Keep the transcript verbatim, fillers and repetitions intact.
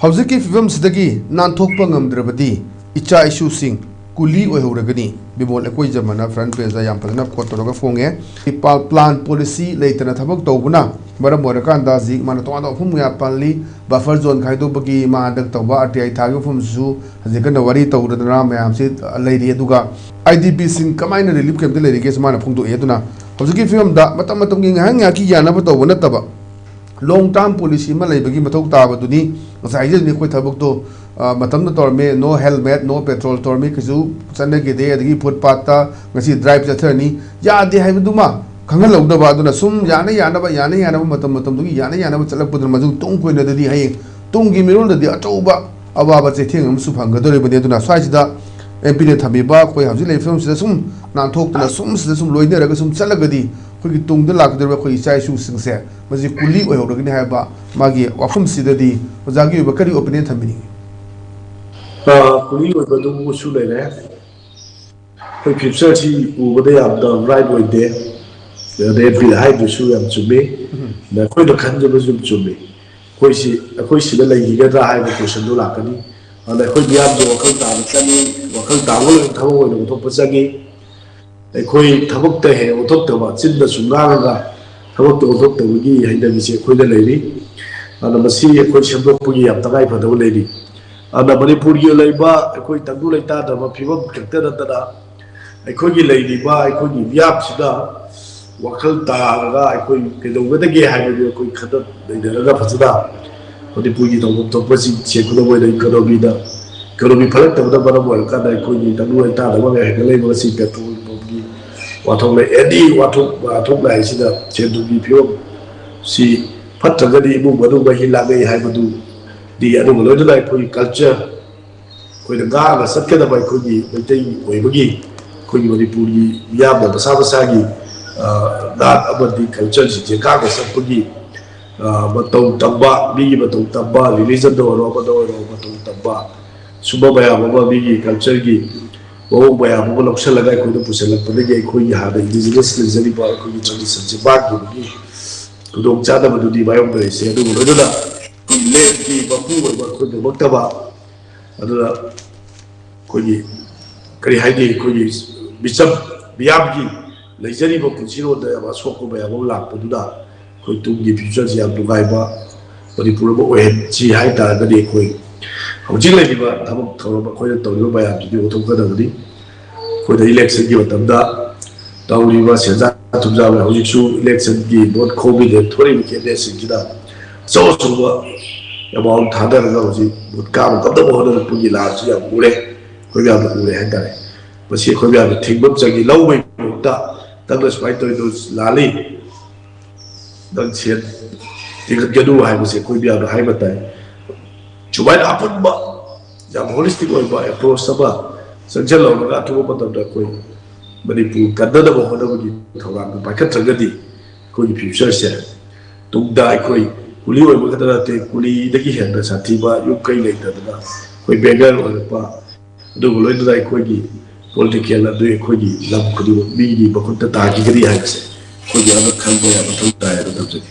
ꯍꯧꯖꯤꯛꯀꯤ ꯐꯤꯕꯝꯁꯤꯗꯒꯤ ꯅꯥꯟꯊꯣꯛꯄ ꯉꯝꯗ꯭ꯔꯕꯗꯤ ꯏꯆꯥ ꯏꯁꯨꯁꯤꯡ ꯀꯨꯂꯤ ꯑꯣꯏꯍꯧꯔꯒꯅꯤ꯫ ꯕꯤꯃꯣꯜ ꯑꯩꯀꯣꯏꯖꯃꯅ front page ꯇ ꯌꯥꯝ ꯐꯖꯅ quote ꯇꯧꯔꯒ ꯐꯣꯡꯉꯦ꯫ ꯄꯥ-, plan policy ꯂꯩꯇꯅ ꯊꯕꯛ ꯇꯧꯕꯅ ꯃꯔꯝ ꯑꯣꯏꯔꯀꯥꯟꯗ ꯍꯧꯖꯤꯛ ꯃꯥꯅ ꯇꯣꯉꯥꯟ ꯇꯣꯉꯥꯟꯕ ꯃꯐꯝ ꯀꯌꯥ ꯄꯜꯂꯤ꯫ Buffer zone ꯈꯥꯏꯗꯣꯛꯄꯒꯤ ꯃꯥ ꯍꯟꯗꯛ ꯇꯧꯕ R T I ꯊꯥꯒꯤ ꯃꯐꯝꯁꯤꯁꯨ ꯍꯧꯖꯤꯛ ꯀꯟꯅ ꯋꯥꯔꯤ ꯇꯧꯗꯅ ꯃꯌꯥꯝꯁꯤ ꯂꯩꯔꯤ꯫ ꯑꯗꯨꯒ I D P ꯁꯤꯡ ꯀꯃꯥꯏꯅ relief camp ꯇ ꯂꯩꯔꯤꯒꯦꯁꯨ ꯃꯥꯅ ꯐꯣꯡꯗꯣꯛꯑꯦ꯫ ꯑꯗꯨꯅ ꯍꯧꯖꯤꯛꯀꯤ ꯐꯤꯕꯝꯗ ꯃꯇꯝ ꯃꯇꯝꯒꯤ ꯉꯥꯏꯍꯥꯛ ꯉꯥꯏꯍꯥꯛꯀꯤ ꯌꯥꯅꯕ ꯇꯧꯕ ꯅꯠꯇꯕ long term policy ꯑꯃ ꯂꯩꯕꯒꯤ ꯃꯊꯧ ꯇꯥꯕꯗꯨꯅꯤ꯫ ꯉꯁꯥꯏ ꯍꯥꯏꯖꯔꯤꯅꯤ ꯑꯩꯈꯣꯏ ꯊꯕꯛꯇꯣ, ꯑ, ꯃꯇꯝꯗ ꯇꯧꯔꯝꯃꯦ, no helmet, no petrol ꯇꯧꯔꯝꯃꯤ, ꯀꯩꯁꯨ ꯆꯠꯅꯈꯤꯗꯦ꯫ ꯑꯗꯒꯤ footpath ꯇ ꯉꯁꯤ drive ꯆꯠꯊꯔꯅꯤ, ꯌꯥꯗꯦ ꯍꯥꯏꯕꯗꯨꯃ ꯈꯪꯍꯜꯍꯧꯗꯕ꯫ ꯑꯗꯨꯅ ꯁꯨꯝ ꯌꯥꯅ ꯌꯥꯅꯕ, ꯌꯥꯅ ꯌꯥꯅꯕ, ꯃꯇꯝ ꯃꯇꯝꯗꯨꯒꯤ ꯌꯥꯅ ꯌꯥꯅꯕ ꯆꯠꯂꯛꯄꯗꯨꯅ ꯃꯗꯨ ꯇꯨꯡ ꯀꯣꯏꯅꯗꯗꯤ ꯍꯌꯦꯡ ꯇꯨꯡꯒꯤ ꯃꯤꯔꯣꯜꯗꯗꯤ ꯑꯆꯧꯕ ꯑꯋꯥꯕ ꯆꯩꯊꯦꯡ ꯑꯃꯁꯨ ꯐꯪꯒꯗꯧꯔꯤꯕꯅꯤ꯫ ꯑꯗꯨꯅ ꯁ꯭ꯋꯥꯏꯁꯤꯗ M P ꯅ ꯊꯝꯕꯤꯕ ꯑꯩꯈꯣꯏ ꯍꯧꯖꯤꯛ ꯂꯩꯔꯤꯕ ꯐꯤꯕꯝꯁꯤꯗ ꯁꯨꯝ ꯅꯥꯟꯊꯣꯛꯇꯅ ꯁꯨꯝ ꯁꯤꯗ ꯁꯨꯝ ꯂꯣꯏꯅꯔꯒ ꯁꯨꯝ ꯆꯠꯂꯒꯗꯤ ꯑꯩꯈꯣꯏꯒꯤ ꯇꯨꯡꯗ ꯂꯥꯛꯀꯗꯧꯔꯤꯕ ꯑꯩꯈꯣꯏ ꯏꯆꯥ ꯏꯁꯨꯁꯤꯡꯁꯦ ꯃꯁꯤ ꯀꯨꯂꯤ ꯑꯣꯏꯍꯧꯔꯒꯅꯤ ꯍꯥꯏꯕ ꯃꯥꯒꯤ ꯋꯥꯐꯝꯁꯤꯗꯗꯤ ꯑꯣꯖꯥꯒꯤ ꯑꯣꯏꯕ ꯀꯔꯤ opinion ꯊꯝꯕꯤꯅꯤꯡꯉꯤ? ꯑ, ꯀꯨꯂꯤ ꯑꯣꯏꯕꯗꯨꯕꯨꯁꯨ ꯂꯩꯔꯦ꯫ ꯑꯩꯈꯣꯏ future ꯁꯤ ꯎꯕꯗ ꯌꯥꯝꯅ bright ꯑꯣꯏꯗꯦ꯫ ꯑꯗꯩ M P ꯅ ꯍꯥꯏꯗꯨꯁꯨ ꯌꯥꯝ ꯆꯨꯝꯃꯤ꯫ ꯑꯗ ꯑꯩꯈꯣꯏꯅ ꯈꯟꯖꯕꯁꯨ ꯌꯥꯝ ꯆꯨꯝꯃꯤ꯫ ꯑꯩꯈꯣꯏꯁꯤ, ꯑꯩꯈꯣꯏ ꯁꯤꯗ ꯂꯩꯈꯤꯒꯗ꯭ꯔꯥ ꯍꯥꯏꯕ question ꯗꯨ ꯂꯥꯛꯀꯅꯤ꯫ ꯑꯗ ꯑꯩꯈꯣꯏ ꯃꯤꯌꯥꯝꯁꯨ ꯋꯥꯈꯜ ꯇꯥꯕ ꯆꯪꯉꯤ꯫ ꯋꯥꯈꯜ ꯇꯥꯕ ꯂꯣꯏꯅ ꯊꯕꯛ ꯑꯣꯏꯅ ꯑꯣꯟꯊꯣꯛꯄ ꯆꯪꯉꯤ꯫ ꯑꯩꯈꯣꯏ ꯊꯕꯛꯇ ꯍꯦꯟꯅ ꯑꯣꯟꯊꯣꯛꯇꯕ, ꯆꯤꯟꯗ ꯁꯨꯝ ꯉꯥꯡꯉꯒ ꯊꯕꯛꯇ ꯑꯣꯟꯊꯣꯛꯇꯕꯒꯤ ꯍꯩꯅꯕꯤꯁꯦ ꯑꯩꯈꯣꯏꯗ ꯂꯩꯔꯤ꯫ ꯑꯗꯨꯅ ꯃꯁꯤ ꯑꯩꯈꯣꯏ ꯁꯦꯝꯗꯣꯛꯄꯒꯤ ꯌꯥꯝ ꯇꯉꯥꯏ ꯐꯗꯕ ꯂꯩꯔꯤ꯫ ꯑꯗꯨꯅ ꯃꯅꯤꯄꯨꯔꯒꯤ ꯂꯩꯕ ꯑꯩꯈꯣꯏ ꯇꯪꯗꯨ ꯂꯩꯇꯥꯗꯕ ꯐꯤꯕꯝ ꯈꯛꯇ ꯅꯠꯇꯅ ꯑꯩꯈꯣꯏꯒꯤ ꯂꯩꯔꯤꯕ ꯑꯩꯈꯣꯏꯒꯤ ꯃꯤꯌꯥꯝꯁꯤꯗ ꯋꯥꯈꯜ ꯇꯥꯔꯒ ꯑꯩꯈꯣꯏ ꯀꯩꯗꯧꯒꯗꯒꯦ ꯍꯥꯏꯕꯗꯨ ꯑꯩꯈꯣꯏ ꯈꯟꯅ ꯅꯩꯅꯔꯒ ꯐꯖꯅ ꯃꯅꯤꯄꯨꯔꯒꯤ ꯇꯧꯐꯝ ꯊꯣꯛꯄꯁꯤꯡꯁꯦ, ꯈꯨꯗꯝ ꯑꯣꯏꯅ economy ꯗ, economy ꯐꯠꯂꯛꯇꯕꯅ ꯃꯔꯝ ꯑꯣꯏꯔꯀꯥꯟꯗ ꯑꯩꯈꯣꯏꯒꯤ ꯇꯪꯗꯨ ꯂꯩꯇꯥꯗꯕ ꯉꯥꯏ ꯍꯦꯟꯒꯠꯂꯛꯏꯕ ꯑꯁꯤ petrol ꯄꯝꯒꯤ ꯋꯥꯊꯣꯛ ꯂꯩ, any ꯋꯥꯊꯣꯛ, ꯋꯥꯊꯣꯛ ꯂꯥꯛꯏꯁꯤꯗ ꯁꯦꯟ ꯊꯨꯝꯒꯤ ꯐꯤꯕꯝ ꯁꯤ ꯐꯠꯇ꯭ꯔꯒꯗꯤ ꯏꯃꯨꯡ ꯃꯅꯨꯡ ꯃꯍꯤ ꯂꯥꯡꯉꯛꯏ ꯍꯥꯏꯕꯗꯨꯗꯤ, ꯑꯗꯨꯒ ꯂꯣꯏꯅꯅ ꯑꯩꯈꯣꯏꯒꯤ culture, ꯑꯩꯈꯣꯏꯅ ꯉꯥꯛꯑꯒ ꯆꯠꯀꯗꯕ ꯑꯩꯈꯣꯏꯒꯤ ꯃꯩꯇꯩ ꯑꯣꯏꯕꯒꯤ ꯑꯩꯈꯣꯏꯒꯤ ꯃꯅꯤꯄꯨꯔꯒꯤ ꯃꯤꯌꯥꯝꯅ ꯃꯁꯥ ꯃꯁꯥꯒꯤ, ꯑ, ꯅꯥꯠ ꯑꯃꯗꯤ culture ꯁꯤꯡꯁꯦ ꯉꯥꯛꯅ ꯆꯠꯄꯒꯤ, ꯑ, ꯃꯇꯧ ꯇꯝꯕ, ꯃꯤꯒꯤ ꯃꯇꯧ ꯇꯝꯕ, religion ꯗ ꯑꯣꯏꯔꯣ, ꯑꯃꯗ ꯑꯣꯏꯔꯣ, ꯃꯇꯧ ꯇꯝꯕ, ꯁꯨꯝꯕ ꯃꯌꯥꯝ ꯑꯃ ꯃꯤꯒꯤ culture ꯒꯤ ꯃꯑꯣꯡ ꯃꯌꯥꯝ ꯑꯃ ꯂꯧꯁꯤꯜꯂꯒ ꯑꯩꯈꯣꯏꯗ ꯄꯨꯁꯤꯜꯂꯛꯄꯗꯒꯤ ꯑꯩꯈꯣꯏꯒꯤ ꯍꯥꯟꯅ indigenous ꯂꯩꯖꯔꯤꯕ ꯑꯩꯈꯣꯏꯒꯤ tradition ꯁꯦ ꯃꯥꯡꯈꯤꯕꯒꯤ ꯈꯨꯗꯣꯡꯆꯥꯗꯕꯗꯨꯗꯤ ꯃꯥꯌꯣꯛꯅꯔꯤꯁꯦ꯫ ꯑꯗꯨꯒ ꯂꯣꯏꯅꯅ land ꯒꯤ ꯃꯄꯨ ꯑꯣꯏꯕ ꯑꯩꯈꯣꯏ ꯉꯝꯃꯛꯇꯕ, ꯑꯗꯨꯅ ꯑꯩꯈꯣꯏꯒꯤ ꯀꯔꯤ ꯍꯥꯏꯅꯤ, ꯑꯩꯈꯣꯏꯒꯤ ꯃꯤꯆꯝ ꯃꯤꯌꯥꯝꯒꯤ ꯂꯩꯖꯔꯤꯕ ꯄꯨꯟꯁꯤꯔꯣꯜꯗ ꯌꯥꯝ ꯑꯁꯣꯛꯄ ꯃꯌꯥꯝ ꯑꯃ ꯂꯥꯛꯄꯗꯨꯅ ꯑꯩꯈꯣꯏ ꯇꯨꯡꯒꯤ ꯐ꯭ꯌꯨꯆꯔꯁꯤ ꯌꯥꯝ ꯅꯨꯡꯉꯥꯏꯕ ꯃꯅꯤꯄꯨꯔ ꯑꯃ ꯑꯣꯏꯍꯟꯁꯤ ꯍꯥꯏ ꯇꯥꯔꯒꯗꯤ ꯑꯩꯈꯣꯏ ꯍꯧꯖꯤꯛ ꯂꯩꯔꯤꯕ ꯊꯕꯛ ꯊꯧꯔꯝ ꯑꯩꯈꯣꯏꯅ ꯇꯧꯔꯤꯕ ꯃꯌꯥꯝꯁꯤꯗꯤ ꯑꯣꯟꯊꯣꯛꯀꯗꯕꯅꯤ꯫ ꯑꯩꯈꯣꯏꯅ ꯏꯂꯦꯛꯁꯟꯒꯤ ꯃꯇꯝꯗ ꯇꯧꯔꯤꯕ ꯁꯦꯟꯖꯥ ꯊꯨꯝꯖꯥ ꯃꯌꯥꯝ, ꯍꯧꯖꯤꯛꯁꯨ ꯏꯂꯦꯛꯁꯟꯒꯤ ꯚꯣꯠ ꯈꯣꯝꯕꯤꯗ ꯊꯣꯛꯂꯤꯕ ꯀꯦꯟꯗꯤꯗꯦꯠꯁꯤꯡꯁꯤꯅ ꯑꯆꯧ ꯑꯆꯧꯕ ꯑꯦꯃꯥꯎꯟ ꯊꯥꯗꯔꯒ ꯍꯧꯖꯤꯛ ꯚꯣꯠ ꯀꯥꯕ ꯉꯝꯅꯕ ꯍꯣꯠꯅꯔꯛꯄꯒꯤ ꯂꯥꯟꯁꯨ ꯌꯥꯝ ꯎꯔꯦ, ꯑꯩꯈꯣꯏ ꯃꯌꯥꯝꯅ ꯎꯔꯦ ꯍꯥꯏꯇꯥꯔꯦ꯫ ꯃꯁꯤ ꯑꯩꯈꯣꯏ ꯃꯌꯥꯝꯅ ꯊꯤꯡꯕ ꯑꯃ ꯆꯪꯏ꯫ ꯂꯧꯕꯒꯤ ꯃꯍꯨꯠꯇ ꯅꯪꯅ ꯁꯨꯃꯥꯏꯅ ꯇꯧꯔꯤꯗꯣ ꯂꯥꯜꯂꯤ, ꯅꯪ ꯁꯦꯟ ꯇꯤꯡꯍꯟꯒꯅꯨ ꯍꯥꯏꯕꯁꯦ ꯑꯩꯈꯣꯏ ꯃꯌꯥꯝꯅ ꯍꯥꯏꯕ ꯇꯥꯏ꯫ ꯁꯨꯃꯥꯏꯅ ꯑꯄꯨꯟꯕ ꯌꯥꯝ ꯍꯣꯂꯤꯁꯇꯤꯛ ꯑꯣꯏꯕ ꯑꯦꯄ꯭ꯔꯣꯆ ꯑꯃ ꯆꯪꯁꯤꯜꯍꯧꯔꯒ ꯑꯊꯨꯕ ꯃꯇꯝꯗ ꯑꯩꯈꯣꯏ ꯃꯅꯤꯄꯨꯔ ꯀꯟꯅꯅꯕ ꯍꯣꯠꯅꯕꯒꯤ ꯊꯧꯔꯥꯡꯗꯨ ꯄꯥꯏꯈꯠꯇ꯭ꯔꯒꯗꯤ ꯑꯩꯈꯣꯏꯒꯤ ꯐ꯭ꯌꯨꯆꯔꯁꯦ ꯇꯨꯡꯗ ꯑꯩꯈꯣꯏ ꯀꯨꯂꯤ ꯑꯣꯏꯕ ꯈꯛꯇ ꯅꯠꯇꯦ, ꯀꯨꯂꯤꯗꯒꯤ ꯍꯦꯟꯅ ꯁꯥꯊꯤꯕ ꯌꯨꯝ ꯀꯩ ꯂꯩꯇꯗꯅ ꯑꯩꯈꯣꯏ ꯕꯦꯒꯔ ꯑꯣꯏꯔꯛꯄ, ꯑꯗꯨꯒ ꯂꯣꯏꯅꯅ ꯑꯩꯈꯣꯏꯒꯤ ꯄꯣꯂꯤꯇꯤꯀꯦꯜ ꯑꯗꯨ ꯑꯩꯈꯣꯏꯒꯤ ꯂꯝ ꯈꯨꯗꯤꯡꯃꯛ ꯃꯤꯒꯤ ꯃꯈꯨꯠꯇ ꯇꯥꯈꯤꯒꯅꯤ ꯍꯥꯏꯕꯁꯦ ꯑꯩꯈꯣꯏꯒꯤ ꯑꯃ ꯈꯪꯕ ꯌꯥꯝ ꯃꯊꯧ ꯇꯥꯏ ꯍꯥꯏꯅ ꯊꯝꯖꯒꯦ꯫